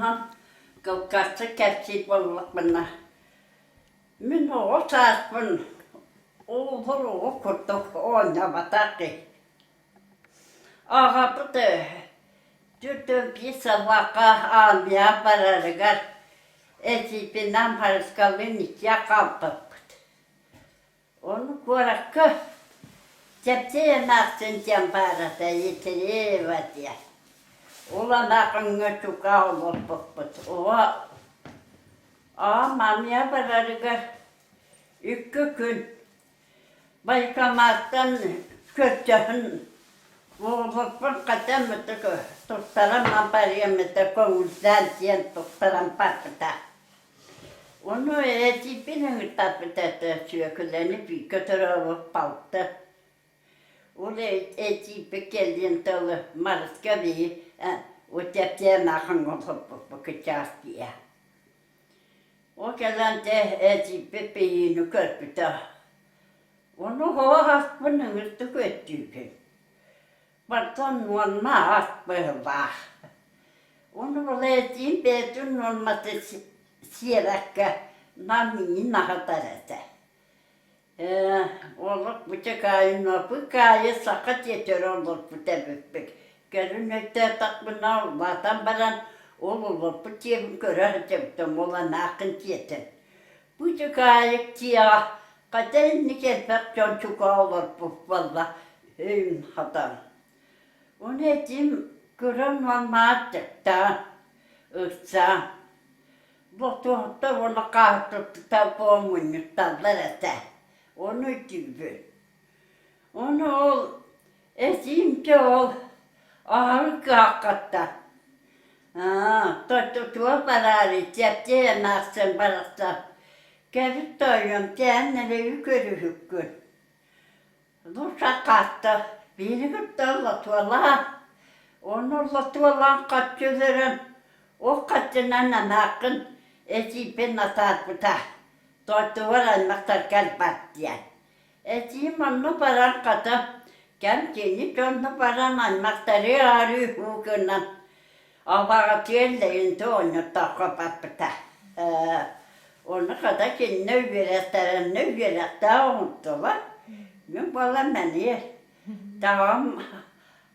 Туһунан кылгастык кэпсиир буоллахпына, мин оҕо сааспын оҕолор оҕо курдук оонньооботох киһи. Аҕабыт 45 сыллаахха армияҕа барарыгар эдьиийбинээн Харыскалыын иккиэн хаалбыппыт. Ону куоракка Чэпчэй эмээхсин диэн баар этэ, Етереева диэн. Ол эмээхиҥҥэ чукаа олорбуппут. Оҕо аҕам армия барарыгар икки күн военкоматтан көрдөһөн оҕолорбун хата эмэтик туттаран барыам этэ көҥүллээн диэн туттаран барбыта. Ону этииппин ыҥыртарбыт этэ, Сүөкүлэни бииргэ төрөөбүт балта. Ол этииппит кэлиэн тылы Марыска биһи Утяпьянахан олорбуппут кычаас дии. Ол кэлэн дьэ этииппит биһигини көрбүтэ. Ону оһох аспын ыҥырдык өттүүбүн. Бартан уонна ас быһыылаах. Ону былаэтиин бэйэтин нуормата сиэбэккэ нам миигин аһатар этэ. Ээ, олох бычакаайын быкаайы саха тиэтэрэ олорбут эбиппит. Кэлин өйдөөтөхпүнэ улаатан баран ол олорбут дьиэбин көрө сылдьыбытым, ол анааххын тиэтэн. Бычакаайык дьиэҕэ хата инник элбэх дьон чукаа олорбут буолла өйүм хатан. Ону этим көрөн уоннаат дьыктаан, ыксаан, ботуоттар уонна хаартыската мунньутталлар этэ. Ону өйдүүбүн. Ону ол этиим ол аһары кыаххатта. Аа, тотутуга бараары чэпчэй эмээхсин барахсан кэбит тоойуом тээн эрэйи көрүһүккүн. Лучше биири кытта лотуолаан, ону лотуолаан хаччы өлөрөн, ол хаччынан анааккын этииппин атаарбыта, тойдубар аймахтарга элбэх диэн. Этиим онно баран хата, кэм кини дьонно баран аймахтары аарыы һуу гынан Абаҕатыгар Лэйинтэ оонньоттоххо барбыта. Ону хата кинини үөрэхтэринэ үөрэхтээх оҥортулар. Мин буолан мэниэр. Таҕам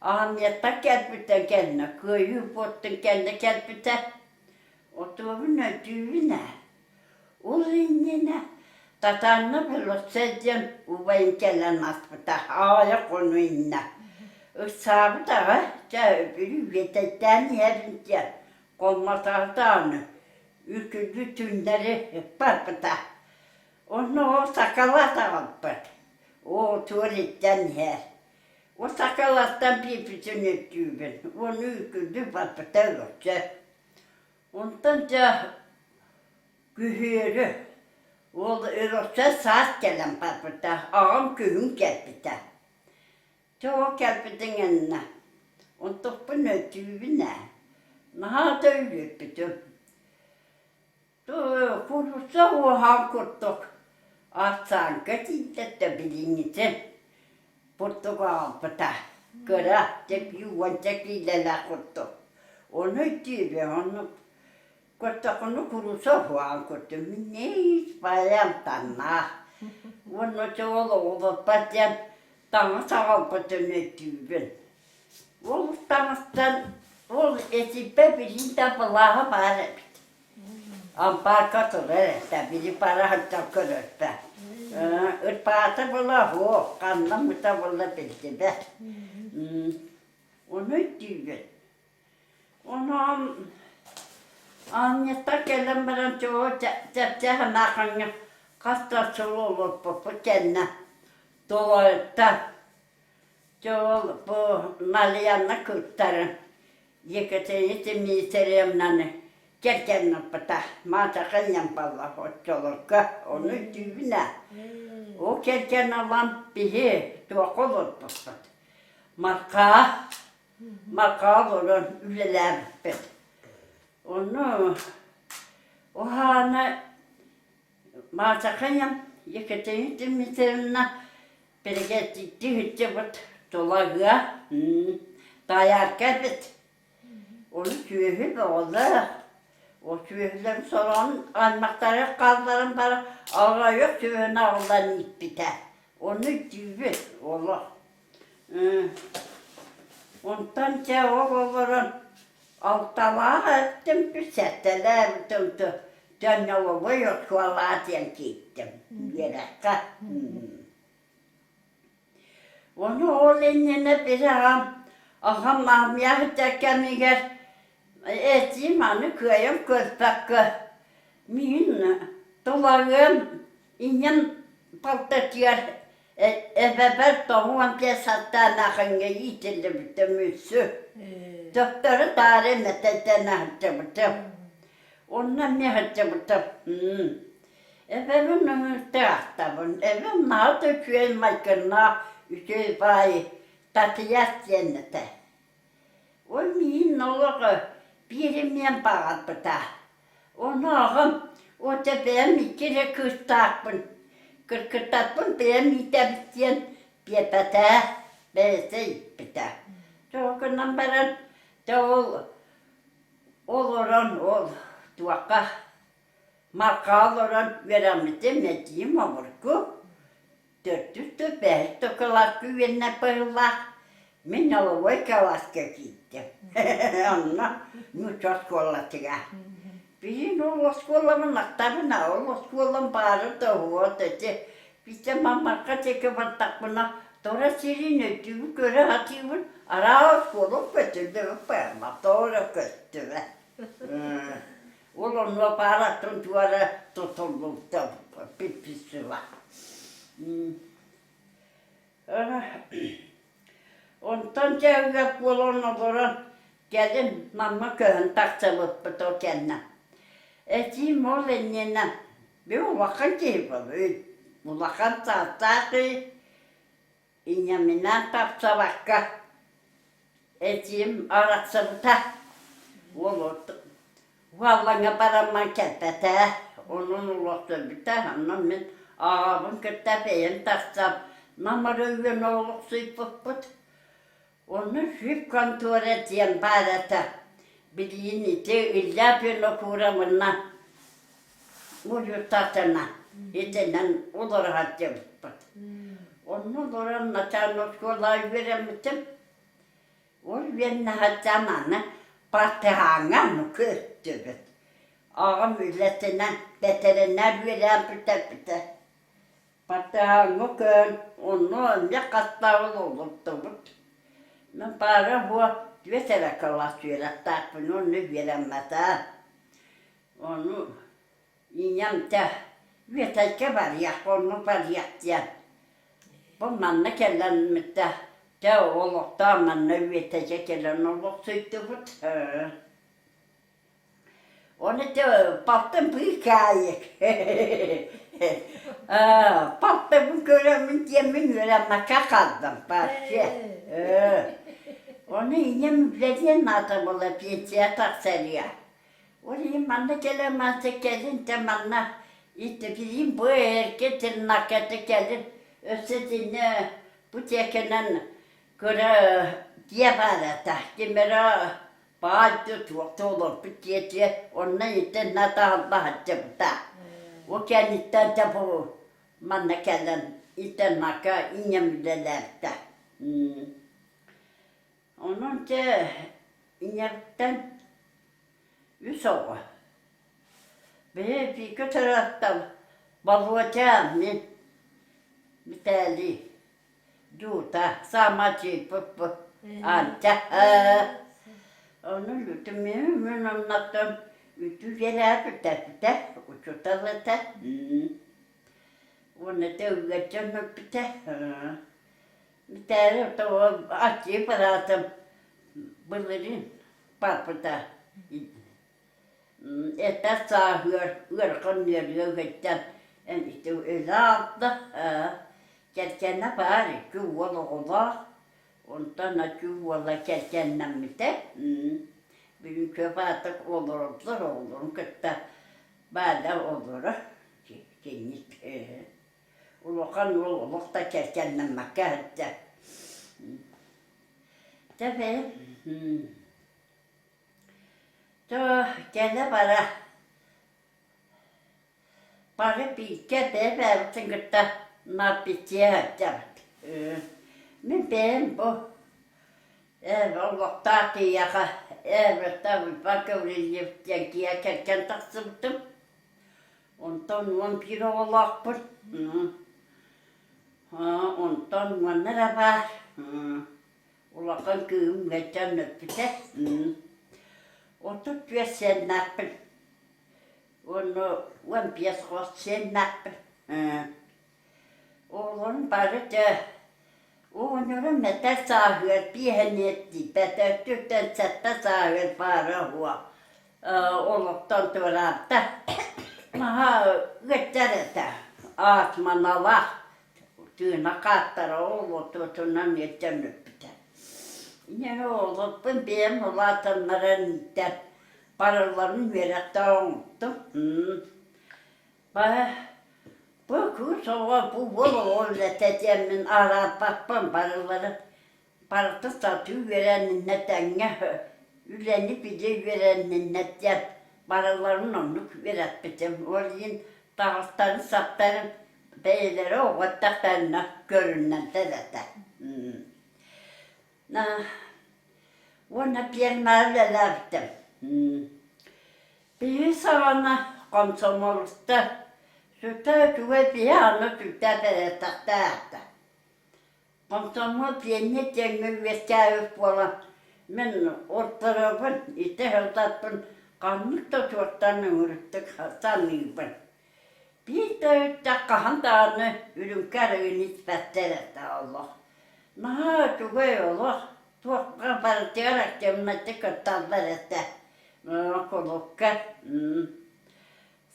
армияттан кэлбитэ кэннэ, кыайыы буолтун кэннэ кэлбитэ. Отуобун өйдүүбүн ээ. Ол иннинэ Татаанна Белоццай диэн убайым кэлэн аспыта, аҕыйах хонуу иннэ. Ыксаабыт аҕа, чэ, бүрүүкэтэйдээн иһэбин диэн, хоммотоҕо даҕаны, үкүлү түннэри барбыта. Онно ол сакалаат аҕалбыт, оҕотугар иттэн иһэр. Ол сакалааттан биирбитин өйдүүбүн, уонна үкүлү барбыта өлөрчө. Онтон дьэ күһүөрү уол өлөрсө саас кэлэн барбыта, аҕам күһүн кэлбитэ. Дьэ ол кэлбитин иннэ онтукпун өйдүүбүн ээ, наһаа да үөрбүтүм. Куурусса уоһаан курдук арсааҥка тиийдэ билиҥҥитин курдук аҕалбыта. Кыра, дьэ уонча киилэлээх курдук. Ону өйдүүбүн, ону көрдөххүнэ куруса уһаан көрдүм. Минньигэс баайа амтаннаах. Уонна дьэ ол оҕолорбор диэн таҥас аҕалбытын өйдүүбүн. Ол таҥастан ол этиппэ билин да былааһа баар эбит. Ампаарга турар этэ, били бара сылдьан көрөрбө. Ырпаата була суох, ханна мыта була биллибэт. Ону өйдүүбүн. Онон аанньаттан кэлэн баран чуо чэпчээх эмээхиҥҥэ хас да сыл олорбуппут кэннэ Толойтан дьэ ол бу Малыйанна кыттарын Екатерина Дмитриевнаны кэргэн ылбыта. Маатаха ньампалла оччолорго ону өйдүүбүн ээ. Ол кэргэн ылан биһи туохха олорбуппут. Мархаа Мархаа олорон үлэлээбиппит. Ону уһаана Маатахайым Екатерина Дмитриевна Перегеттиттии сылдьыбыт Тулагыа таайарка эбит. Ону сүөһү бөҕөлөөх. Ол сүөһүлэрин сороҕун аймахтара хаалларан баран аҕыйах сүөһүнү аҕалан ииппитэ. Ону итиибит олох. Онтон дьэ ол олорон алталаах эттим, сэттэлээбитим дьонньолобой оскуолаҕа диэн киирдим үөрэххэ. Ону ол иннинэ били аҕам, аҕам армияҕа кэмигэр этиим аны кыайан көрбөккө миигин туларыам ийэм палтатыгар эбэбэр 95 састаанаахыҥҥа иитиллибитим үсү. Төптөрү-таары мэтэтэн сылдьыбытым. Онно эмиэ сылдьыбытым. Эбэбин ыҥыртаахтабын. Эбэм наһаа да үчүгэй майгыннаах, үчүгэй баайы Татыйаас диэн этэ. Ол миигин олох биэримиэн баҕарбыта. Ону аҕам, уонна бэйэм икки эрэ кыыстаахпын, кыргыттарбын бэйэм иитэбит диэн биэрбэтэ, бэйэтэ ииппитэ. Тоҕо гынан баран, дьэ ол олорон ол туохха Марха олорон үөрэммитим, эдьиийим обургу, төрдүс да, бэһис да кылааска үөрэнэр быһыылаах. Мин нолобуой кылааска киирдим. Онно нуучча оскуолатыгар. Билигин ол оскуолабын ахтабын, ол оскуолам баара да уот ити. Биирдэ Марха диэки бардахпына, тура сирин өйдүүбүн көрө сатыыбын, араас оскуолам көтүллүбүт баҕайы, тоҕо эрэ көстүбэт. Ол онно паараттан туора тутуллубута пипписыла. Онтон дьэ буолан олорон кэлин манна көһөн тахсыбыппыт ол кэннэ. Этиим ол иннинэ би улахан киһи буолуй, улахан саастаах киһи Инньэминэн тапсабакка этиим арахсыбыта. Уол уһаллаҥҥа барамман кэлбэтэ, онон олохсуйбута. Онон мин аҕабын кытта бэйэм тахсан Нам оройуон олохсуйбуппут. Онно сүп контора диэн баар этэ. Билигин ити Илья Винокуровна Мунньустаатына итинэн олоро сылдьыбыппыт. Онно олорон начальнай оскуолаҕа үөрэммитим. Ол үөрэнэ сылдьан аны партиһааҥҥа аны көстүбүт. Аҕам үлэтинэн бэтэринээр үөрээн бүтэрбитэ. Партиһааҥҥа көөн, онно эмиэ хастаабын олордубут. Мин баара суох түөрт эрэ кылаас үөрэхтээхпин уонна үөрэммэтэ. Ону ийэм дьэ Үөтэйгэ барыах, онно барыах диэн. Бу манна кэлэммитэ, дьэ олохтоох манна Үөтэйгэ кэлэн олохсуйдубут. Ону дьэ балтым быыкаайык балтыбын көрөммүн диэммин үөрэммэккэ хааллым вообще. Ону ийэм үлэлиэн наада буолла пенсия тахсарыа. Ол иһин манна кэлэн мааса кэлин дьэ манна итибиин бу эргэ тернакета кэлин өссө итиннэ бу тиэкэнэн кыра дьиэ баар этэ. Ким эрэ баай да туох да олорбут дьиэтигэр онно итиннэ таһылла сылдьыбыта. Ол кэнниттэн дьэ бу манна кэлэн интернакка ийэм үлэлээбитэ. Онон дьэ ийэбиттэн үс оҕо. Биһиги бииргэ төрөөттөм Болуодьа, мин, Митээлий, Дуута, саамай чыыппыппыт Аанча. Ону мин оннуттан үтү үөрээбитэ, учуутал этэ. Уонна дьэ ыалдьан өлбүтэ. Митээли аччыы быраатым былырыын барбыта. Этэр сааһыгар ыарахан ыарыыга ыһыттан ити өлө аалта. Кэргэнэ баар икки уол оҕолоох. Онтон аччыы уола кэргэннэммитэ. Бүгүн көп аатык олороллор оҕолорун кытта баада олорор. Киник Улахан уол олох да кэргэннэммэккэ сылдьар. Дьэ бэйэм. Дьэ кэлэ-бара бары бииргэ бэйэ-бэйэбитин кытта наар билсиһэ сылдьабыт. Мин бэйэм бу олохтоох киһиэхэ Эверта Уйбаан Гаврильев диэн киһиэхэ кэргэн тахсыбытым. Онтон 11 оҕолоохпун. Онтон уонна эрэ баар Улахан кыыһым ыалдьан өлбүтэ. 34 сиэннээхпин уонна 15 хос сиэннээхпин. Оҕолорум бары дьэ оҕонньорум этэр сааһыгар биэһэниэт тиийбэтэ, өттүттэн сэттэ сааһыгар баара уһуо олохтон туораабыта. Наһаа ыалдьар этэ, астманалаах Тыына хааттара ол отутунан илдьэн бүппүтэ. Ийэм оҕолорбун бэйэм улаатыннаран иитэн, барыларын үөрэхтээх оҥостум. Бу кыыс оҕо, бу уол оҕо үлэтэ диэммин араарбаппын барыларын Барыта сатыы үөрэнниннэр тэҥҥэ үлэни билэ үөрэнниннэр диэн барыларын оннук үөрэппитим. Ол иһин таҥастарын-саптарын бэйэлэрэ оҕо эрдэхтэринэ көрүнэллэр этэ. Уонна пиэрмэҕэ үлэлээбитим. Биһиги саҕана комсомолуста сүтэ үчүгэй биһи аны сүтэ бэрэстэхтээх Комсомол пиэнньэ диэҥҥэ үөскээбит буолан, мин орторобун, ити сылдьарбын ханнык да суортан ыҥырыктык саныыбын. Биир да өттөх хаһан даҕаны үрүҥкэ арыгыны испэттэр этэ олох. Наһаа үчүгэй олох, туохха барытыгар активнайдык кытталлар этэ. Кулуупка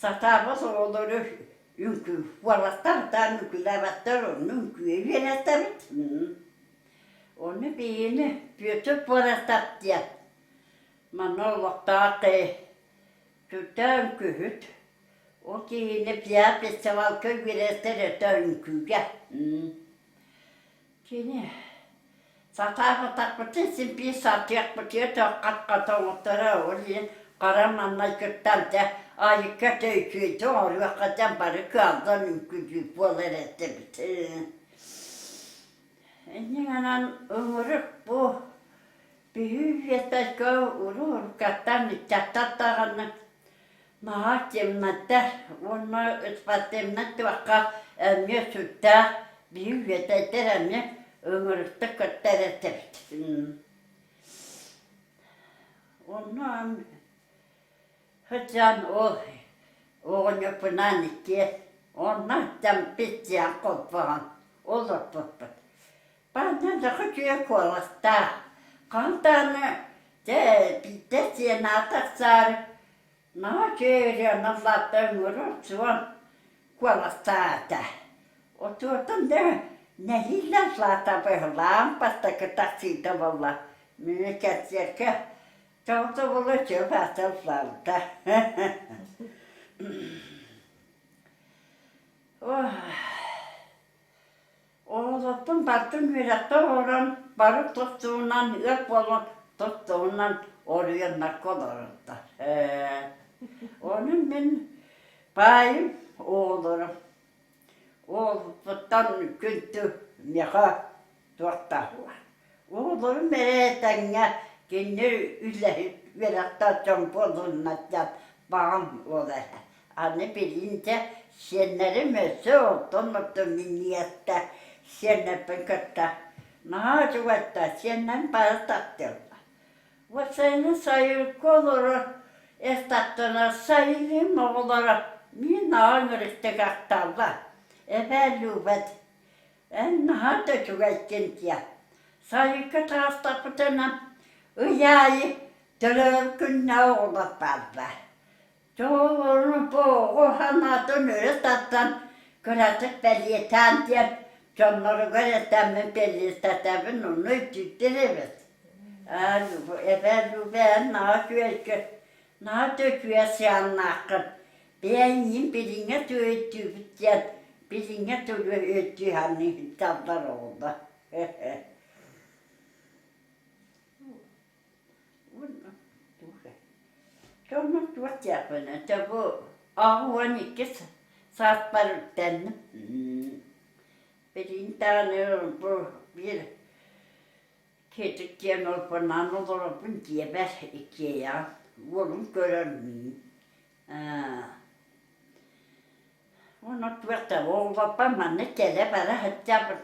Сатаабат оҕолору үҥкүү уолаттар даҕаны үҥкүүлээбэттэр, онно үҥкүүгэ үөрэтэбит. Ону биһигини Петр Буоратап диэн манна олохтоох киһи сүрдээх үҥкүүһүт. Ол киһини пиар фестивалга үөрэтэр этэ үҥкүүгэ. Кини сатаабатахпытын син биир сатыахпытыгар хат-хат оҥотторо, ол иһин хара маҥнайгыттан дьэ айыкка да үчүгэйдик оҥоруохха диэн бары кыаллан үҥкүүлүүр буолар этибит. Инньэ гынан ыҥырык бу биһиги үйэтэргэ уруу-уруккаттан ыччаттар даҕаны Наһаа темнаттар уонна спортивнай туохха эмиэ сүрдээх биһи үөтэйдэр эмиэ ыҥырыктык кыттар этибит. Онно сылдьан ол оҕонньорбунаан иккиэн онно сылдьан билсиһэн холбоһон олорбуппут. Паня дьоҕус үчүгэй куоластаах, хаһан даҕаны дьэ биирдэ сиэнэҕэ тахсаары наһаа үчүгэй ырыаны ыллаата ыҥырар суон куоластаата. Отуотун да нэһиилэ ыллаата быһылаан бастакы тахсыыта буолла. Мин кэнсиэркэ тоҕо да буолуо сөп аата ыллаабыта. Оҕолортон бардым үөрэххэ олорон, бары тус-туһунан ыал буолан тус-туһунан оройуоннарга олороллор. Ээ, ону мин баайым оҕолорум уолбуттан күндү миэхэ туохтааҕа. Оҕолорум эрэ этэҥҥэ кинини үлэһит үөрэхтээх дьон буоллуннар диэн баҕам буолар. Аны билигин дьэ сиэннэрим өссө онтон ордук минньигэстэр сиэннэрбин кытта наһаа үчүгэйдэр сиэннэрим бары таптыыллар. Уопсайынан сайылыкка олорор эртахтарына сайылыым оҕолоро мин наһаа ыҥырыктык ахталлар. Эбээ Любат Эн наһаа да үчүгэйгин диэн. Сайыкка таҕыстахпытына ый аайы төрөөр күннээх оҕолор бааллар. Дьоллорун бу оҕо санаатын өрө тардан кыратык бэлиэтээн диэн дьонноругар этэммин бэлиэтэтэбин, ону өйдүүллэр эбит. Аа, эбээ Люба эн наһаа үчүгэйгин, наһаа да үчүгэй сыһыаннааххын. Бэйэҥ билиҥҥэ өйдүүбүт диэн билиҥҥэ тылы өйдүү саныыллар оҕолор. Дьоннор туох диэхпинэ, дьэ бу 82 сааспар үктэнним. Билигин даҕаны бу биир киһитик диэн олбоноон олоробун дьиэбэр иккиэйэҕин уолум көрөр миин. Уонна туох да оҕолорбор манна кэлэ-бара сылдьабын.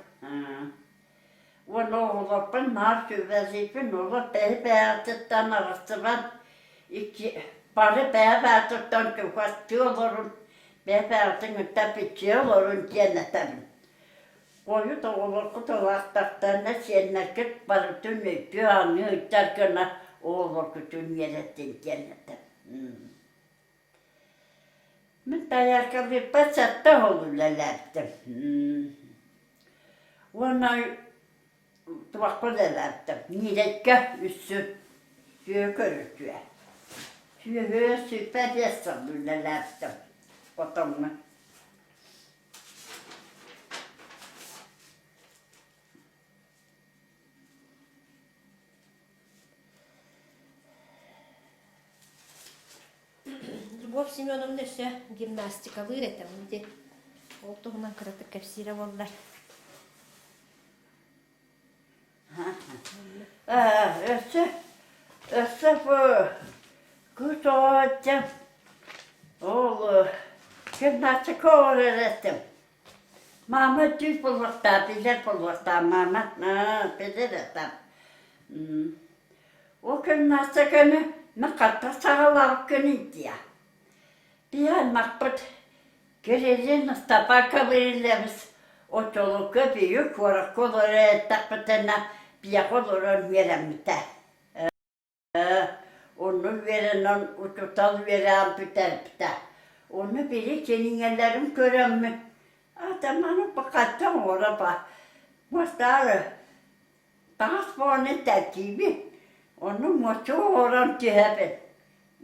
Уонна оҕолорбун наар сүбэлиибин, олор бэйэ-бэйэҕититтэн арахсыбат, икки бары бэйэ-бэйэҕититтэн чугастыы олорун, бэйэ-бэйэҕитин кытта биччиэ олорун диэн этэбин. Хойут оҕолоргут улааттахтарына сиэннэргит барытын өйдүү-ааныы ыйдар гына оҕолоргутун үөрэтин диэн этэбин. Мин дояркалыырбар сэттэ уол үлэлээбитим. Уонна туохха үлэлээбитим, Ниирэйгэ үссүн сүөһү көрүтүө. Сүөһү 25 сыл үлэлээбитим хотоҥҥо. Любовь Семеновна өссө гимнастикалыыр этэ ити ол туһунан кыратык кэпсиирэ буоллар. Өссө өссө бу кыыс оҕо ол гимнастика оҥорор этим. Мама түүл буолуохтаах, билэр буолуохтаах мама, билэр этэ. Ол гимнастиканы мин хата саҕалаабыккын диэ. Биһи аймахпыт Кириллин Ыстапака Вырилевич оччолорго биһиги куоракка олорор эрдэхпитинэ биһиэхэ олорон үөрэммитэ. Онно үөрэнэн учуутал үөрэҕин бүтэрбитэ. Ону били кинигэлэрин көрөммүн, атаманы бакачча оҥоро бастаары таҥас буолан тэтиибин, ону мочу оҥорон түһэбин.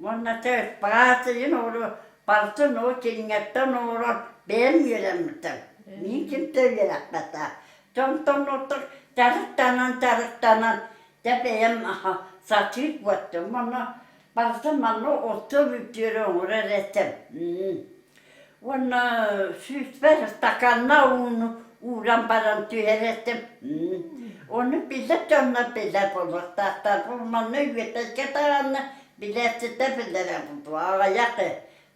Уонна ыспаасыйын оҕуруо барытын ол кинигэттэн оҥорон бэйэм үөрэммитим. Мин ким да үөрэппэтэ. Дьонтон ордук дьарыктанан-дьарыктанан дьэ бэйэм сатыыр буолтум. Уонна барытын манна оттон үтүөрэ оҥорор этим. Уонна сүүспэр стаканна ууну ууран баран түһэр этим. Ону билэр дьоннор билэр буолуохтаахтар. Бу манна үөтэргэ даҕаны билээччитэ билэрэ буолуо. Аҕыйах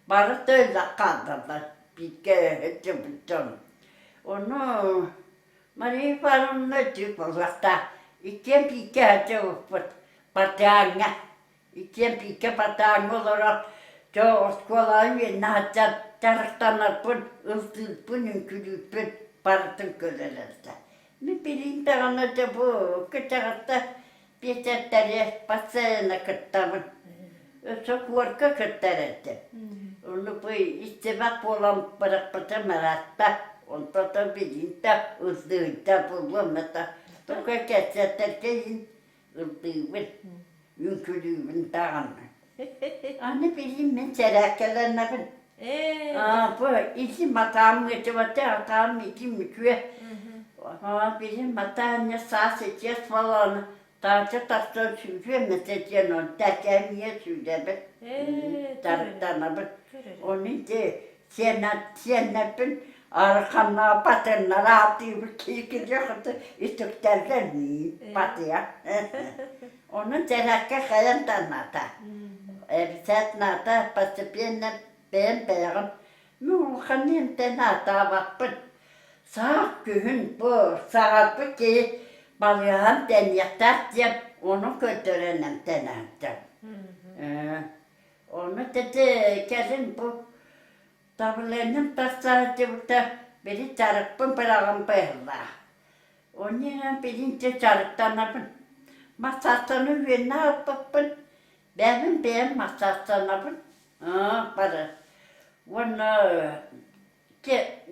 бары да өлөх хааллаллар бииргэ сылдьыбыт дьон. Ону Мария Ивановна өтүү буолуохтаах. Иккиэн бииргэ сылдьыбыппыт Бардааҥҥа. Иккиэн бииргэ Бардааҥҥа олорон, дьэ оскуолаҕа үөрэнэ сылдьан дьарыктанарбын, ыллыырбын, үҥкүүлүүрбүн барытын көрөр этэ. Мин билигин даҕаны дьэ бу кэтэҕиттэ биэчэрдэри постоянно кыттабын. Өссө куорка кыттар этим. Ону бу истибэт буолан бырахпытым ыраатта. Онтон да билигин да ыллыырда буолуом этэ. Только кэпсэтэргэ иһин ыллыыбын, үҥкүүлүүбүн даҕаны. Аны билигин мин сэрээккэлэнэбин. Бу ити матаам ыытыбата, атаам итим үтүө. Билигин матаанньа саас итиэс буолан таача тахсан сүүрүөм этэ диэн он тэкээмиэ сүүрэбин, дьарыктанабын. Ону ити сиэннэрбин араханнаа батыннара аатыыбыт кииргириэх үтүктэллэр батыйа. Онон сэрээккэ хайан да наада. Эбисээт наада, постепенно бэйэм бэйэҕин мин улаханнык эмтэн аатаабаппын. Саас күһүн бу саҕарбыт киһи балыыһам тэниэхтээх диэн ону көрдөрөн эмтэнээччим. Ону ити кэлин бу давлением тахса сылдьыбыта били дьарыкпын быраҕан быһыылаах. Онньунан билинчэ дьарыктанабын. Массаастаны үөннэ аһаппаппын. Бэйэбин бэйэм массаастанабын. Бары. Уонна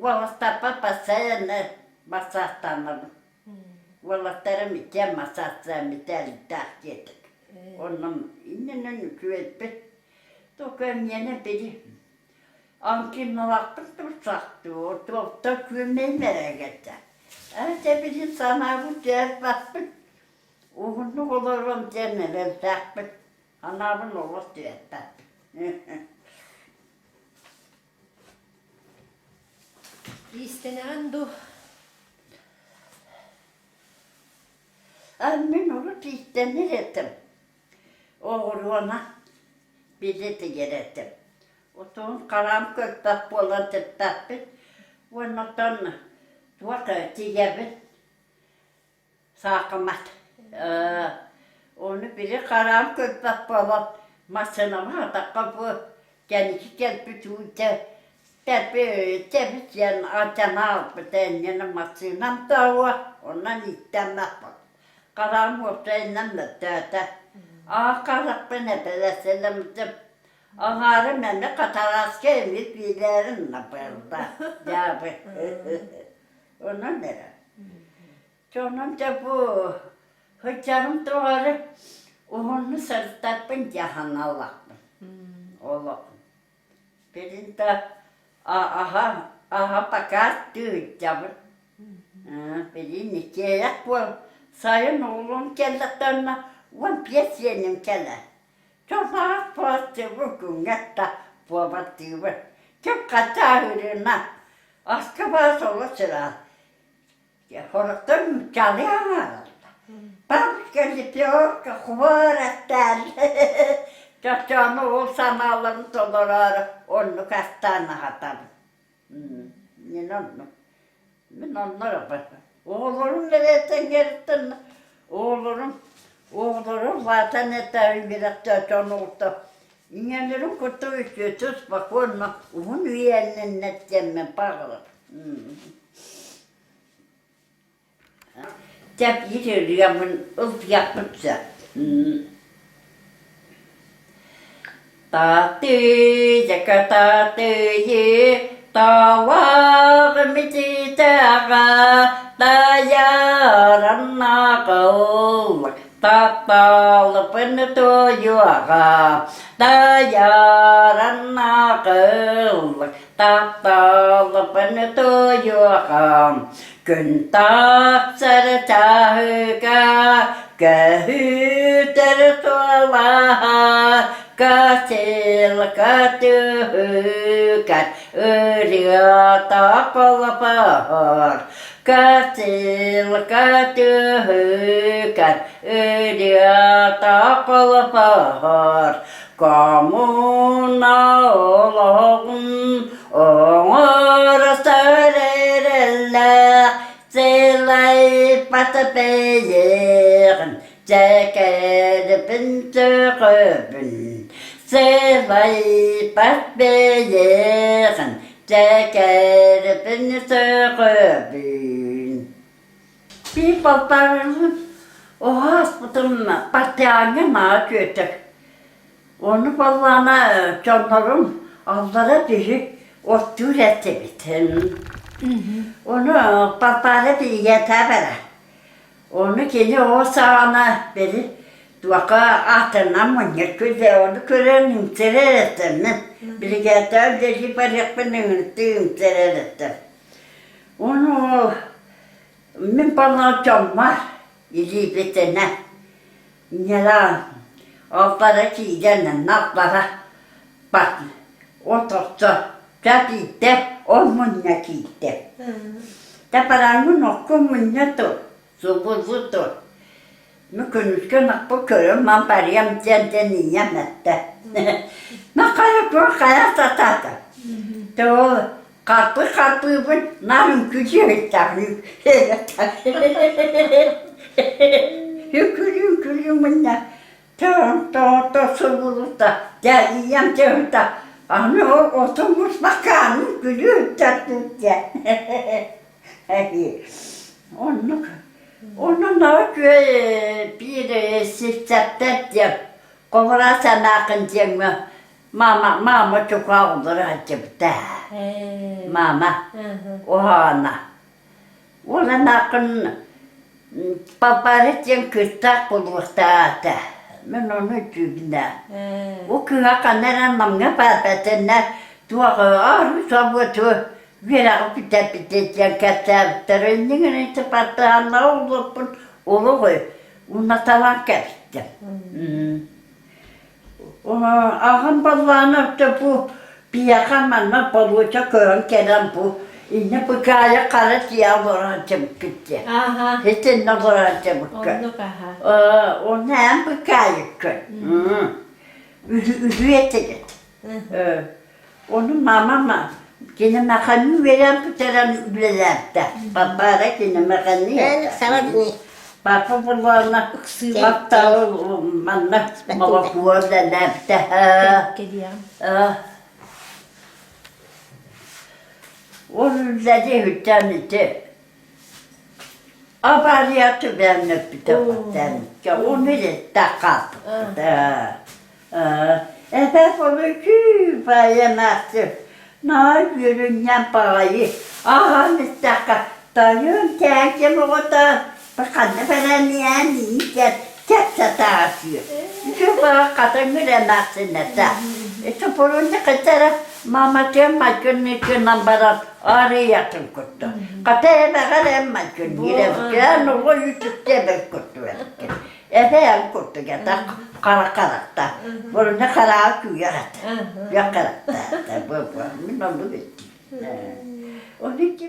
уолаттарбар постоянно массаастанабын. Уолаттарым иккиэн массаастаан мэтээллээх диэтик. Онно иннинэн үчүгэйбит. Только миэнэ били Антиналаахпын турсахтыы, туохта күөмэйим эрэ Ээ, дьэ билин санаабын түһэрбэппин. Уһуннук олоруом диэн эрэллээхпин. Санаабын олус түһэрбэппин. Иистэнэҕин дуу? А мин урут иистэнэр этим. Оҕуруона били тигэр этим. Отон хараам көрбөх буолан типпэппит. Уонна оттон туох тигэбин Саахымат. Ону били хараам көрбөх буолан массыынаҕа атахха бу кэнники кэлбит уута тэбис диэн алдьана аалбыта инньэнэ массыынам да онон ииттэммэппин. Хараам уопсайынан мөлтөөтө. Аа харахпын эпэрээссийэлэммитим. Аҥаарым эмиэ хатарааска эмиэ биилээрин набырда дьаабы. Онон эрэ. Дьонум дьэ бу сылдьарым тухары уһуннук сырыттарбын дьаһаналлахпын олох. Билин да аһа аһа пока тыыдьабын. Билин иккиэйэх буол сайын оҕолорум кэллэхтэринэ 15 сиэним кэлэр. Чопаах буолтубун күҥҥэ да буолбаттыыбын. Ким хата аһыырына аска баар соло сыраан Сорохтор нууччалыы аҥаараллар. Бабушка лепешка хворостан чочоону ол санааларын толороору оннук астаан аһатабын. Мин оннук. Мин онно эрэ Оҕолорум эрэтэҥҥэриттэн оҕолорум оҕолорум улаатан этээбин билэхтээччи оҕото ийэлэрин кытта үтүөтэ спокойно уһун үйэлэннэр диэммин баҕарабын. Дьэ биир ырыамын ыллыахпын сөп. Таатыйака таатыйы таалаҕым ититэҕэ тайараннаҕыл тапталбын туойуоҕа тайараннаҕыл Тапталбын туойуоҕа күн тахсар чаһыга көһүтэр суолаһа косилка түһүгэр ырыата холбоһор косилка түһүгэр ырыата холбоһор Коммуна олоҕун оҥоро сөрэрэллээх сылайбат бэйэҕин дьэкэрбин сөҕөбүн сылайбат бэйэҕин дьэкэрбин сөҕөбүн Биир балтааралыын оһо ааспытым партиаҥҥа наһаа үчүгэйдик. Ону буоллаҕына дьоннорум аллара биһи оттуур этибит. Ону Балбаара биһиэхэ барар. Ону кини ол саҕана били туохха атынан мунньар күлэ ону көрөн үҥсэрэр этим мин. Биригээдэҕэ үлэлии барыахпын ыҥыртыы үҥсэрэр этим. Ону мин балаҕан дьоммор илиибитинэ ньыраан аллара киирэн аллара бар от охсо дьэ биирдэ ол мунньа киирдэ. Дьэ бараҥҥын окко мунньа тур, субуллу тур. Мин күнүскү ынахпын көрөн ман барыам диэн диэн ийэм эттэ. Хайа туох хайа сатаата. Дьэ ол Харпы харпыыбын наар үҥкүүлүү сылдьаҕын Үҥкүүлүү үҥкүүлүү мунньа тоҕо субулута дьэ ийэм дьэ аны ол отун муспакка үҥкүүлүү сылдьар диэн Оннук онон үчүгэй биир сирсэптэр диэн хомура санаакын диэҥҥэ Мама, мама чукааллары сылдьыбыта. Мама, уһаана. Ол анаакын Папара диэн кыыстаах буолуохтаата. Мин ону өйдүүбүн ээ. Ол кыыһа ханна эрэ Намҥа баататынна туох аарыы собуоту үөрэҕи бүтэрбитэ диэн кэпсээбиттэр. Иннигин ити бартыһааннаҕа олорбун олох унаталаан кэбистим. Аҕам баллаана өттө бу биһиэхэ манна болуоча көрөн кэлэн бу иннэ быкаайа хара тиэ олорон чымыккыт диэ. Итиннэ олорон чымыккыт. Онно эн быкаайыккын. Үһү этигит. Ону мамам кини мэхэни үөрэн бүтэрэн үлэлээбитэ. Папа кини мэхэни Папа буоллаҕына ыксыылаттаҕы манна молокуо үлэлээбитэ. Ол үлэни үтэн ити Авария түбээн өппүтэ Оны илтэ хаалбыта. Эбээ Фомичу баайанааччы наһаа үөрүнньэҥ баҕайы ааһан истэххэ тойон тээким оҕото ханна бэрэниээн иитэр кэпсэтээччи үчүгэй баҕа хатыҥыр эмээхсин этэ ити бурунньук этэрэ маматыам майгынныытынан баран арыйатын курдук хата эбэҕэр эн майгынныыр эбиккин оҕо үүтүттэ эбэр курдук эбиккин Эбээн курдук этэ, хара харахта. Бурунна хараҕа күүгэх этэ. Күөх харахта этэ. Бу, бу. Мин оннук иттим. Ону ити.